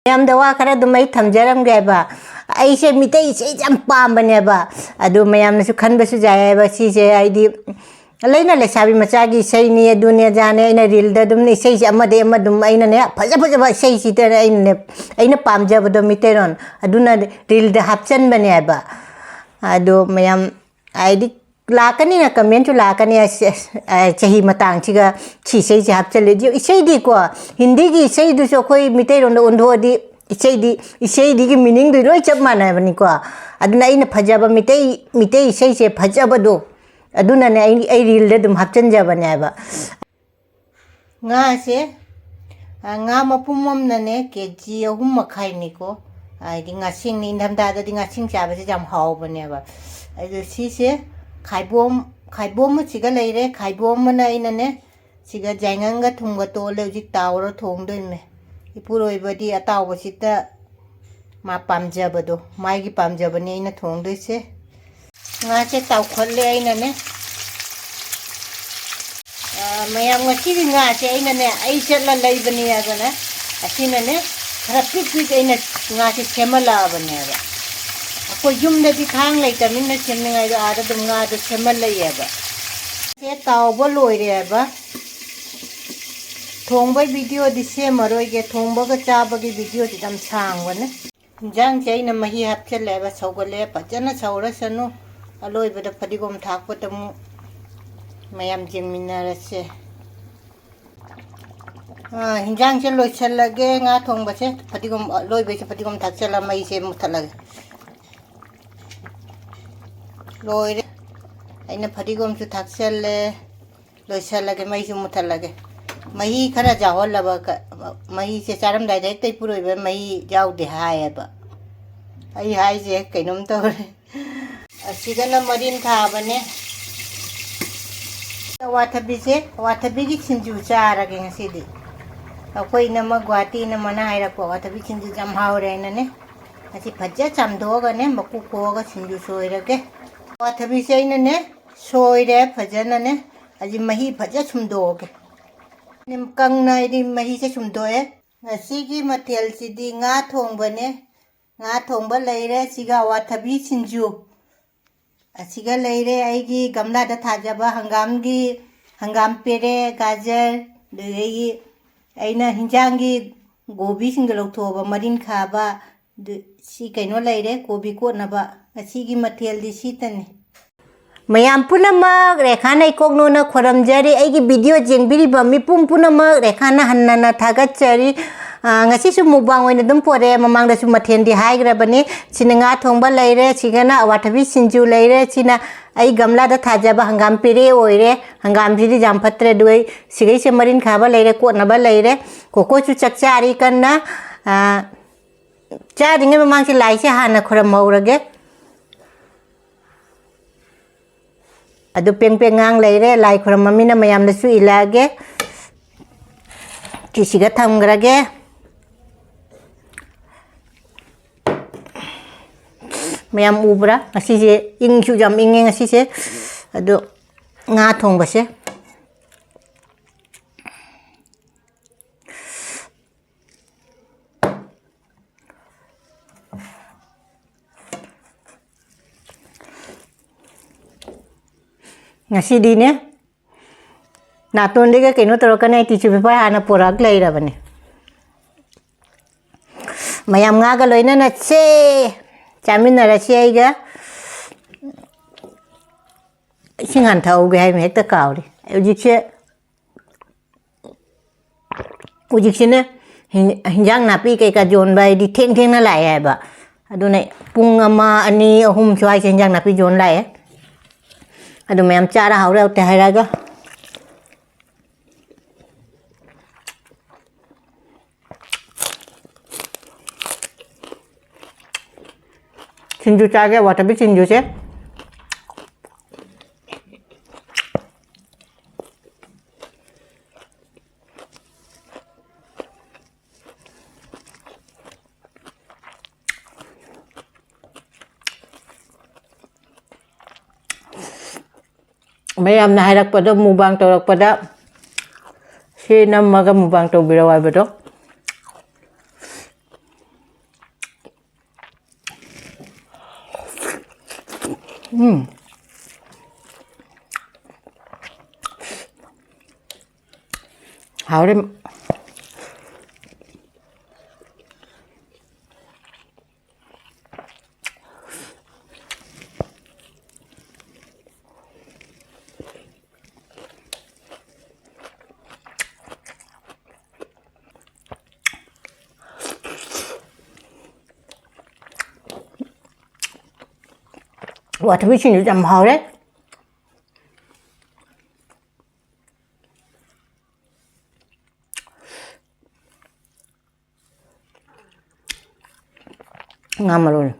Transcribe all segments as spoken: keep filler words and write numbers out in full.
ꯃꯌꯥꯝꯗ ꯋꯥ ꯈꯔ ꯑꯗꯨꯝ ꯑꯩ ꯊꯝꯖꯔꯝꯒꯦ ꯍꯥꯏꯕ꯫ ꯑꯩꯁꯦ ꯃꯤꯇꯩ ꯏꯁꯩꯁꯦ ꯌꯥꯝ ꯄꯥꯝꯕꯅꯦꯕ꯫ ꯑꯗꯨ ꯃꯌꯥꯝꯅꯁꯨ ꯈꯟꯕꯁꯨ ꯌꯥꯏ ꯍꯥꯏꯕ꯫ ꯁꯤꯁꯦ ꯍꯥꯏꯗꯤ ꯂꯩꯅ ꯂꯩꯁꯥꯕꯤ ꯃꯆꯥꯒꯤ ꯏꯁꯩꯅꯤ, ꯑꯗꯨꯅꯦ ꯑꯗꯥꯅꯦ꯫ ꯑꯩꯅ ꯔꯤꯜꯗ ꯑꯗꯨꯝ ꯏꯁꯩꯁꯦ ꯑꯃꯗꯒꯤ ꯑꯃ ꯑꯗꯨꯝ ꯑꯩꯅꯅꯦ, ꯐꯖ ꯐꯖꯕ ꯏꯁꯩꯁꯤꯗ ꯑꯩꯅꯅꯦ, ꯑꯩꯅ ꯄꯥꯝꯖꯕꯗꯣ ꯃꯤꯇꯩꯔꯣꯟ, ꯑꯗꯨꯅ ꯔꯤꯜꯗ ꯍꯥꯞꯆꯟꯕꯅꯦ ꯍꯥꯏꯕ꯫ ꯑꯗꯣ ꯃꯌꯥꯝ ꯍꯥꯏꯗꯤ ꯂꯥꯛꯀꯅꯤꯅ, ꯀꯃꯦꯟꯁꯨ ꯂꯥꯛꯀꯅꯤ, ꯑꯁ, ꯑꯁ, ꯑ, ꯆꯍꯤ ꯃꯇꯥꯡꯁꯤꯒ ꯁꯤ ꯏꯁꯩꯁꯦ ꯍꯥꯞꯆꯜꯂꯦ꯫ ꯑꯗꯨ ꯏꯁꯩꯗꯤꯀꯣ, ꯍꯤꯟꯗꯤꯒꯤ ꯏꯁꯩꯗꯨꯁꯨ ꯑꯩꯈꯣꯏ ꯃꯤꯇꯩꯔꯣꯟꯗ ꯑꯣꯟꯊꯣꯛꯑꯗꯤ ꯏꯁꯩꯗꯤ, ꯏꯁꯩꯗꯨꯒꯤ ꯃꯤꯅꯤꯡꯗꯨ ꯂꯣꯏ ꯆꯞ ꯃꯥꯟꯅꯕꯅꯤꯀꯣ꯫ ꯑꯗꯨꯅ ꯑꯩꯅ ꯐꯖꯕ ꯃꯤꯇꯩ, ꯃꯤꯇꯩ ꯏꯁꯩꯁꯦ ꯐꯖꯕꯗꯣ, ꯑꯗꯨꯅꯅꯦ ꯑꯩ, ꯑꯩ ꯔꯤꯜꯗ ꯑꯗꯨꯝ ꯍꯥꯞꯆꯤꯟꯖꯕꯅꯦꯕ꯫ ꯉꯥꯁꯦ, ꯑ, ꯉꯥ ꯃꯄꯨꯝ ꯑꯃꯅꯅꯦ ꯀꯦ ꯖꯤ ꯑꯍꯨꯝ ꯃꯈꯥꯏꯅꯤꯀꯣ꯫ ꯍꯥꯏꯗꯤ ꯉꯥꯁꯤꯡꯅꯤ, ꯏꯪꯊꯝꯊꯥꯗꯗꯤ ꯉꯥꯁꯤꯡ ꯆꯥꯕꯁꯦ ꯌꯥꯝ ꯍꯥꯎꯕꯅꯦꯕ꯫ ꯑꯗꯨ ꯁꯤꯁꯦ ꯈꯥꯏꯕꯣꯝ, ꯈꯥꯏꯕꯣꯝ ꯑꯃ ꯁꯤꯒ ꯂꯩꯔꯦ꯫ ꯈꯥꯏꯕꯣꯝ ꯑꯃꯅ ꯑꯩꯅꯅꯦ ꯁꯤꯒ ꯌꯥꯏꯉꯪꯒ ꯊꯨꯝꯒ ꯇꯣꯜꯂꯦ꯫ ꯍꯧꯖꯤꯛ ꯇꯥꯎꯔ ꯊꯣꯡꯗꯣꯏꯅꯦ꯫ ꯏꯄꯨꯔꯣꯏꯕꯗꯤ ꯑꯇꯥꯎꯕꯁꯤꯗ ꯃꯥ ꯄꯥꯝꯖꯕꯗꯣ, ꯃꯥꯒꯤ ꯄꯥꯝꯖꯕꯅꯤ ꯑꯩꯅ ꯊꯣꯡꯗꯣꯏꯁꯦ꯫ ꯉꯥꯁꯦ ꯇꯥꯎꯈꯠꯂꯦ ꯑꯩꯅꯅꯦ꯫ ꯑ, ꯃꯌꯥꯝ, ꯉꯁꯤꯒꯤ ꯉꯥꯁꯦ ꯑꯩꯅꯅꯦ, ꯑꯩ ꯆꯠꯂ ꯂꯩꯕꯅꯦ ꯍꯥꯏꯕꯅꯦ꯫ ꯑꯁꯤꯅꯅꯦ, ꯈꯔ ꯄꯤꯛ ꯄꯤꯛ ꯑꯩꯅ ꯉꯥꯁꯦ ꯁꯦꯝꯍꯜꯂꯛꯑꯕꯅꯦꯕ꯫ ꯑꯩꯈꯣꯏ ꯌꯨꯝꯗꯗꯤ ꯊꯥꯡ ꯂꯩꯇꯕꯅꯤꯅ ꯁꯦꯝꯅꯤꯡꯉꯥꯏꯗꯣ ꯑꯥꯗ ꯑꯗꯨꯝ ꯉꯥꯗꯣ ꯁꯦꯝꯍꯜꯂꯛꯑꯦꯕ꯫ ꯁꯦ ꯇꯥꯎꯕ ꯂꯣꯏꯔꯦꯕ꯫ ꯊꯣꯡꯕꯩ ꯚꯤꯗꯤꯑꯣꯗꯤ ꯁꯦꯝꯃꯔꯣꯏꯒꯦ꯫ ꯊꯣꯡꯕꯒ ꯆꯥꯕꯒꯤ ꯚꯤꯗꯤꯑꯣꯁꯤ ꯌꯥꯝ ꯁꯥꯡꯕꯅꯦ꯫ ꯏꯟꯖꯥꯡꯁꯦ ꯑꯩꯅ ꯃꯍꯤ ꯍꯥꯞꯆꯜꯂꯦꯕ, ꯁꯧꯒꯠꯂꯦ꯫ ꯐꯖꯅ ꯁꯧꯔꯁꯅꯨ꯫ ꯑꯂꯣꯏꯕꯗ ꯐꯗꯤꯒꯣꯝ ꯊꯥꯛꯄꯗ ꯑꯃꯨꯛ ꯃꯌꯥꯝ ꯌꯦꯡꯃꯤꯟꯅꯔꯁꯦ꯫ ꯑꯥ, ꯍꯤꯟꯖꯥꯡꯁꯦ ꯂꯣꯏꯁꯜꯂꯒꯦ꯫ ꯉꯥ ꯊꯣꯡꯕꯁꯦ ꯐꯗꯤꯒꯣꯝ, ꯑ, ꯂꯣꯏꯕꯩꯁꯦ ꯐꯗꯤꯒꯣꯝ ꯊꯥꯛꯆꯜꯂ ꯃꯩꯁꯦ ꯃꯨꯠꯊꯠꯂꯒꯦ꯫ ꯂꯣꯏꯔꯦ꯫ ꯑꯩꯅ ꯐꯗꯤꯒꯣꯝꯁꯨ ꯊꯥꯛꯆꯜꯂꯦ꯫ ꯂꯣꯏꯁꯜꯂꯒꯦ, ꯃꯩꯁꯨ ꯃꯨꯠꯊꯠꯂꯒꯦ꯫ ꯃꯍꯤ ꯈꯔ ꯌꯥꯎꯍꯜꯂꯕ ꯀ-, ꯃꯍꯤꯁꯦ ꯆꯥꯔꯝꯗꯥꯏꯗ ꯍꯦꯛꯇ ꯏꯄꯨꯔꯣꯏꯕ ꯃꯍꯤ ꯌꯥꯎꯗꯦ ꯍꯥꯏꯌꯦꯕ꯫ ꯑꯩ ꯍꯥꯏꯁꯦ ꯀꯩꯅꯣꯝ ꯇꯧꯔꯦ꯫ ꯑꯁꯤꯗꯅ ꯃꯔꯤꯟ ꯊꯥꯕꯅꯦ꯫ ꯑꯋꯥꯊꯕꯤꯁꯦ, ꯑꯋꯥꯊꯕꯤꯒꯤ ꯁꯤꯡꯖꯨ ꯆꯥꯔꯒꯦ ꯉꯁꯤꯗꯤ꯫ ꯑꯩꯈꯣꯏ ꯏꯅꯝꯃ, ꯒꯨꯍꯥꯇꯤ ꯏꯅꯝꯃꯅ ꯍꯥꯏꯔꯛꯄ ꯑꯋꯥꯊꯕꯤ ꯁꯤꯡꯖꯨꯁꯦ ꯌꯥꯝ ꯍꯥꯎꯔꯦ ꯍꯥꯏꯅꯅꯦ꯫ ꯉꯁꯤ ꯐꯖ ꯆꯥꯝꯊꯣꯛꯑꯒꯅꯦ, ꯃꯀꯨ ꯈꯣꯛꯑꯒ ꯁꯤꯡꯖꯨ ꯁꯣꯏꯔꯒꯦ꯫ ꯑꯋꯥꯊꯕꯤꯁꯦ ꯑꯩꯅꯅꯦ, ꯁꯣꯏꯔꯦ ꯐꯖꯅꯅꯦ꯫ ꯑꯁꯤ ꯃꯍꯤ ꯐꯖ ꯁꯨꯝꯗꯣꯛꯑꯒꯦ꯫ ꯀꯪꯅ ꯑꯩꯗꯤ ꯃꯍꯤꯁꯦ ꯁꯨꯝꯗꯣꯛꯑꯦ꯫ ꯉꯁꯤꯒꯤ ꯃꯊꯦꯜꯁꯤꯗꯤ ꯉꯥ ꯊꯣꯡꯕꯅꯦ꯫ ꯉꯥ ꯊꯣꯡꯕ ꯂꯩꯔꯦ, ꯁꯤꯒ ꯑꯋꯥꯊꯕꯤ ꯁꯤꯡꯖꯨ꯫ ꯑꯁꯤꯒ ꯂꯩꯔꯦ ꯑꯩꯒꯤ ꯒꯝꯂꯥꯗ ꯊꯥꯖꯕ ꯍꯪꯒꯥꯝꯒꯤ, ꯍꯪꯒꯥꯝ ꯄꯦꯔꯦ, ꯒꯥꯖꯔ, ꯑꯗꯨꯗꯒꯤ ꯑꯩꯅ ꯍꯤꯟꯖꯥꯡꯒꯤ ꯀꯣꯕꯤꯁꯤꯡꯗꯣ ꯂꯧꯊꯣꯛꯑꯕ, ꯃꯔꯤꯟ ꯈꯥꯕ, ꯑꯗꯨ ꯁꯤ ꯀꯩꯅꯣ ꯂꯩꯔꯦ, ꯀꯣꯕꯤ ꯀꯣꯠꯅꯕ꯫ ꯉꯁꯤꯒꯤ ꯃꯊꯦꯜꯗꯤ ꯁꯤꯇꯅꯤ꯫ ꯃꯌꯥꯝ ꯄꯨꯝꯅꯃꯛ ꯔꯦꯈꯥꯅ ꯏꯀꯣꯛꯅꯣꯅ ꯈꯣꯏꯔꯝꯖꯔꯤ꯫ ꯑꯩꯒꯤ video ꯌꯦꯡꯕꯤꯔꯤꯕ ꯃꯤꯄꯨꯝ ꯄꯨꯝꯅꯃꯛ ꯔꯦꯈꯥꯅ ꯍꯟꯅꯅ ꯊꯥꯒꯠꯆꯔꯤ꯫ ꯑꯥ, ꯉꯁꯤꯁꯨ mukbang ꯑꯣꯏꯅ ꯑꯗꯨꯝ ꯄꯣꯔꯛꯑꯦ, ꯃꯃꯥꯡꯗꯁꯨ ꯃꯊꯦꯜꯗꯤ ꯍꯥꯏꯈ꯭ꯔꯕꯅꯤ꯫ ꯁꯤꯅ ꯉꯥ ꯊꯣꯡꯕ ꯂꯩꯔꯦ, ꯁꯤꯒꯅ ꯑꯋꯥꯊꯕꯤ ꯁꯤꯡꯖꯨ ꯂꯩꯔꯦ, ꯁꯤꯅ ꯑꯩ ꯒꯝꯂꯥꯗ ꯊꯥꯖꯕ ꯍꯪꯒꯥꯝ ꯄꯦꯔꯦ ꯑꯣꯏꯔꯦ꯫ ꯍꯪꯒꯥꯝꯁꯤꯗꯤ ꯌꯥꯝ ꯐꯠꯇ꯭ꯔꯦ꯫ ꯑꯗꯨꯒ ꯑꯩ ꯁꯤꯒꯩꯁꯦ ꯃꯔꯤꯟ ꯈꯥꯕ ꯂꯩꯔꯦ, ꯀꯣꯠꯅꯕ ꯂꯩꯔꯦ꯫ ꯀꯣꯀꯣꯁꯨ ꯆꯥꯛ ꯆꯥꯔꯤ ꯀꯟꯅ꯫ ꯑꯥ, ꯆꯥꯗ꯭ꯔꯤꯉꯩ ꯃꯃꯥꯡꯁꯦ ꯂꯥꯏꯁꯦ ꯍꯥꯟꯅ ꯈꯨꯔꯨꯝꯍꯧꯔꯒꯦ꯫ ꯑꯗꯨ ꯄꯦꯡ ꯄꯦꯡ ꯉꯥꯡ ꯂꯩꯔꯦ꯫ ꯂꯥꯏ ꯈꯨꯔꯨꯝꯃꯃꯤꯅ ꯃꯌꯥꯝꯗꯁꯨ ꯏꯜꯂꯛꯑꯒꯦ꯫ ꯁꯤꯁꯤꯒ ꯊꯝꯈ꯭ꯔꯒꯦ꯫ ꯃꯌꯥꯝ ꯎꯕ꯭ꯔꯥ? ꯉꯁꯤꯁꯦ ꯏꯪꯁꯨ ꯌꯥꯝ ꯏꯪꯉꯦ ꯉꯁꯤꯁꯦ꯫ ꯑꯗꯣ ꯉꯥ ꯊꯣꯡꯕꯁꯦ꯫ ꯉꯁꯤꯗꯤꯅꯦ, ꯅꯥꯇꯣꯟꯗꯒꯤ ꯀꯩꯅꯣ ꯇꯧꯔꯛꯀꯅꯤ, ꯑꯩ tissue paper ꯍꯥꯟꯅ ꯄꯨꯔꯛ ꯂꯩꯔꯕꯅꯦ꯫ ꯃꯌꯥꯝ ꯉꯥꯒ ꯂꯣꯏꯅꯅ ꯁꯦ ꯆꯥꯃꯤꯟꯅꯔꯁꯤ꯫ ꯑꯩꯒ ꯏꯁꯤꯡ ꯍꯥꯟꯅ ꯊꯛꯍꯧꯒꯦ ꯍꯥꯏꯕ ꯍꯦꯛꯇ ꯀꯥꯎꯔꯦ꯫ ꯍꯧꯖꯤꯛꯁꯦ ꯍꯧꯖꯤꯛꯁꯤꯅ ꯍꯤꯟ-, ꯍꯤꯟꯖꯥꯡ ꯅꯥꯄꯤ ꯀꯩꯀꯥ ꯌꯣꯟꯕ ꯍꯥꯏꯗꯤ ꯊꯦꯡ ꯊꯦꯡꯅ ꯂꯥꯛꯑꯦ ꯍꯥꯏꯕ꯫ ꯑꯗꯨꯅ ꯄꯨꯡ ꯑꯃ, ꯑꯅꯤ, ꯑꯍꯨꯝ ꯁ꯭ꯋꯥꯏꯁꯦ ꯍꯤꯟꯖꯥꯡ ꯅꯥꯄꯤ ꯌꯣꯟ ꯂꯥꯛꯑꯦ꯫ ꯑꯗꯨ ꯃꯌꯥꯝ ꯆꯥꯔ ꯍꯥꯎꯔꯦ ꯍꯥꯎꯇꯦ ꯍꯥꯏꯔꯛꯑꯒ꯫ ꯁꯤꯡꯖꯨ ꯆꯥꯒꯦ, ꯑꯋꯥꯊꯕꯤ ꯁꯤꯡꯖꯨꯁꯦ꯫ ꯃꯌꯥꯝꯅ ꯍꯥꯏꯔꯛꯄꯗꯣ, mukbang ꯇꯧꯔꯛꯄꯗ ꯁꯤ ꯅꯝꯃꯒ mukbang ꯇꯧꯕꯤꯔꯛꯑꯣ ꯍꯥꯏꯕꯗꯣ꯫ ꯎꯝ꯫ ꯍꯥꯎꯔꯦ꯫ ꯋꯥꯊꯕꯤꯁꯤꯡꯁꯨ ꯌꯥꯝ ꯍꯥꯎꯔꯦ꯫ ꯉꯥ ꯃꯔꯣꯏ꯫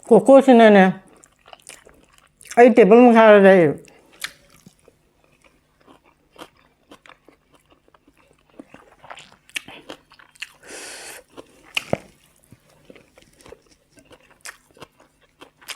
ꯀꯣꯀꯣꯁꯤꯅꯅꯦ, ꯑꯩ ꯇꯦꯕꯜ ꯃꯈꯥꯗ ꯂꯩ꯫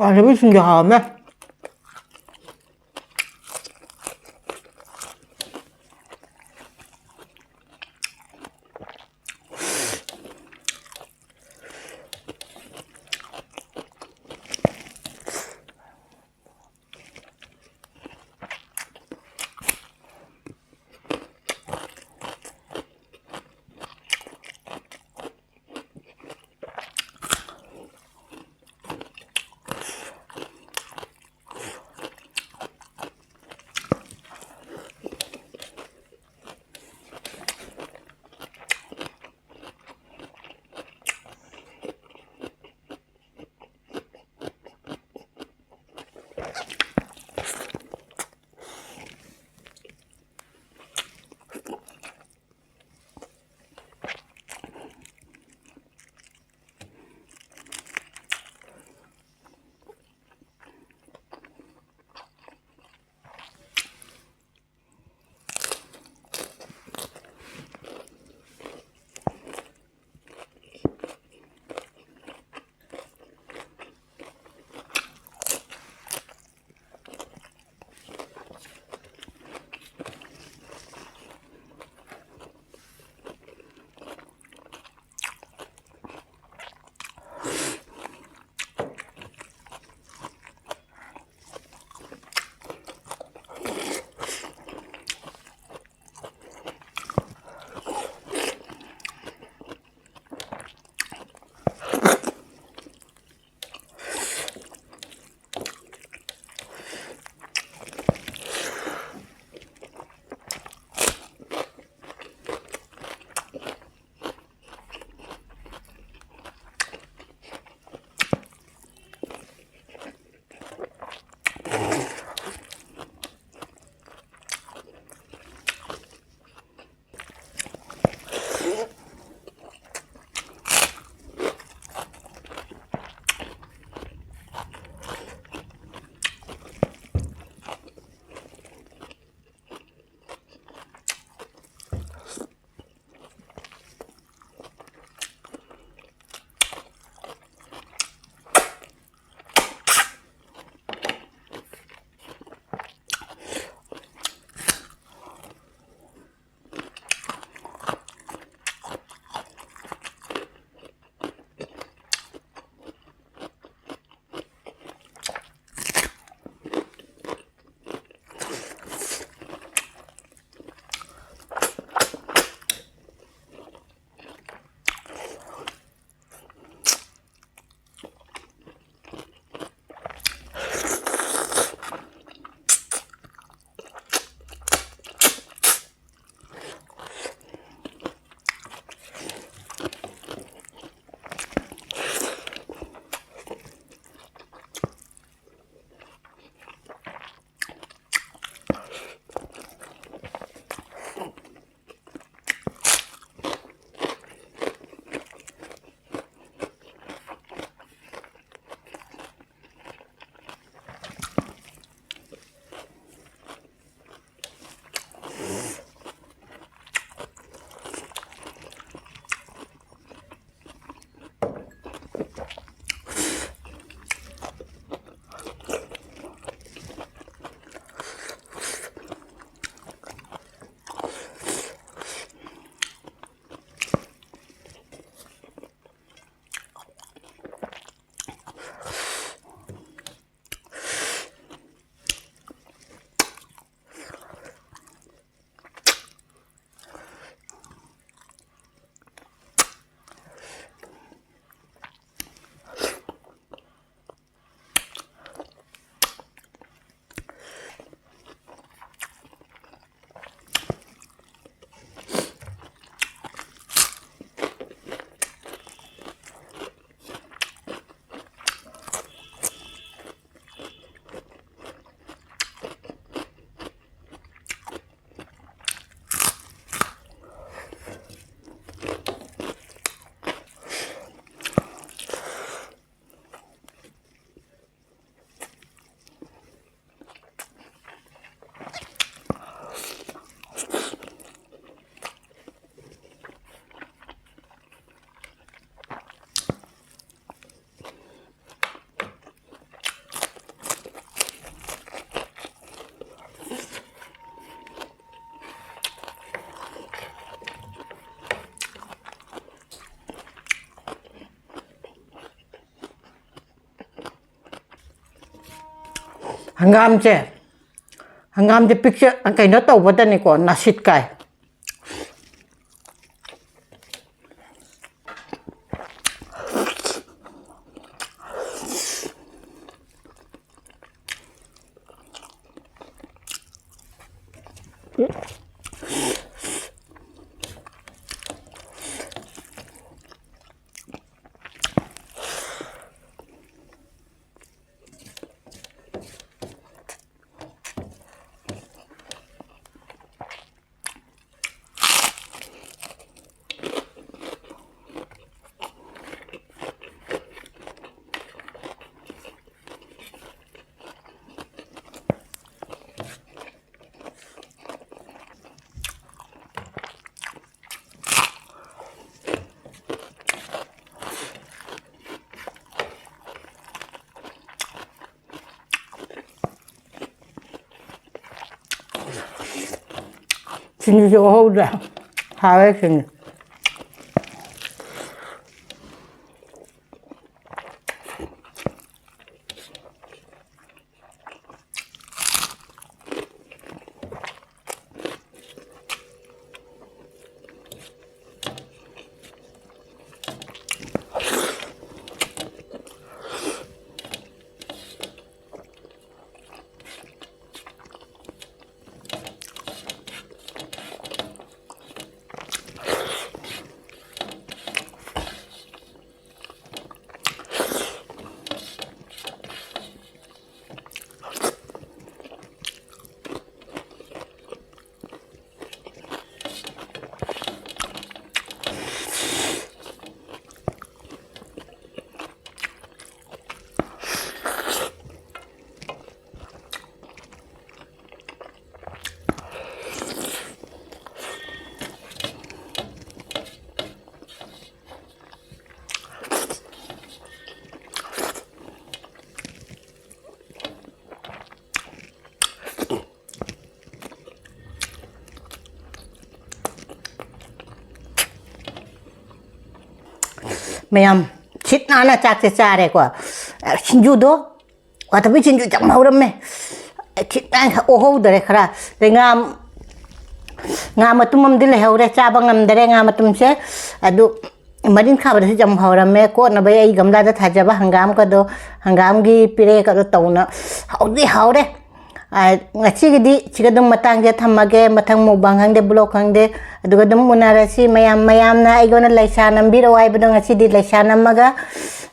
ꯋꯥꯊꯕꯤꯁꯤꯡꯁꯨ ꯍꯥꯎꯔꯝꯃꯦ꯫ ꯍꯪꯒꯥꯝꯁꯦ, ꯍꯪꯒꯥꯝꯁꯦ ꯄꯤꯛꯆ-, ꯀꯩꯅꯣ ꯇꯧꯕꯗꯅꯤꯀꯣ, ꯅꯥꯁꯤꯠ ꯀꯥꯏ꯫ ꯁꯤꯡꯖꯨꯁꯨ ꯑꯣꯍꯧꯗ꯭ꯔꯦ꯫ ꯍꯥꯎꯋꯦ ꯁꯤꯡꯖꯨ꯫ ꯃꯌꯥꯝ ꯁꯤꯠ ꯅꯥꯟꯅ ꯆꯥꯛꯁꯦ ꯆꯥꯔꯦꯀꯣ꯫ ꯁꯤꯡꯖꯨꯗꯣ ꯀ꯭ꯋꯥꯊꯕꯤ ꯁꯤꯡꯖꯨ ꯌꯥꯝ ꯍꯧꯔꯝꯃꯦ꯫ ꯈꯤꯇꯪ ꯑꯣꯍꯧꯗꯔꯦ ꯈꯔ꯫ ꯑꯗꯩ ꯉꯥ, ꯉꯥ ꯃꯇꯨꯝ ꯑꯃꯗꯤ ꯂꯩꯍꯧꯔꯦ, ꯆꯥꯕ ꯉꯝꯗꯔꯦ ꯉꯥ ꯃꯇꯨꯝꯁꯦ꯫ ꯑꯗꯨ ꯃꯔꯤꯟ ꯈꯥꯕꯗꯁꯨ ꯌꯥꯝ ꯍꯧꯔꯝꯃꯦ꯫ ꯀꯣꯠꯅꯕ ꯑꯩ ꯒꯝꯂꯥꯗ ꯊꯥꯖꯕ ꯍꯪꯒꯥꯝꯒꯗꯣ, ꯍꯪꯒꯥꯝꯒꯤ ꯄꯤꯔꯦꯀꯗꯣ ꯇꯧꯅ ꯍꯧꯗꯤ ꯍꯧꯔꯦ꯫ ꯑ, ꯉꯁꯤꯒꯤꯗꯤ ꯁꯤꯒ ꯑꯗꯨꯝ ꯃꯇꯥꯡꯁꯦ ꯊꯝꯃꯒꯦ꯫ ꯃꯊꯪ mukbang ꯈꯪꯗꯦ, vlog ꯈꯪꯗꯦ, ꯑꯗꯨꯒ ꯑꯗꯨꯝ ꯎꯅꯔꯁꯤ꯫ ꯃꯌꯥꯝ, ꯃꯌꯥꯝꯅ ꯑꯩꯉꯣꯟꯗ ꯂꯩꯁꯥ ꯅꯝꯕꯤꯔꯛꯑꯣ ꯍꯥꯏꯕꯗꯣ ꯉꯁꯤꯗꯤ ꯂꯩꯁꯥ ꯅꯝꯃꯒ,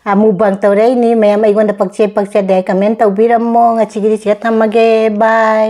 ꯑ, mukbang ꯇꯧꯔꯛꯏꯅꯤ꯫ ꯃꯌꯥꯝ ꯑꯩꯉꯣꯟꯗ ꯄꯛꯆꯩ ꯄꯛꯆꯗꯦ comment ꯇꯧꯕꯤꯔꯝꯃꯣ꯫ ꯉꯁꯤꯒꯤꯗꯤ ꯁꯤꯒ ꯊꯝꯃꯒꯦ꯫ Bye꯫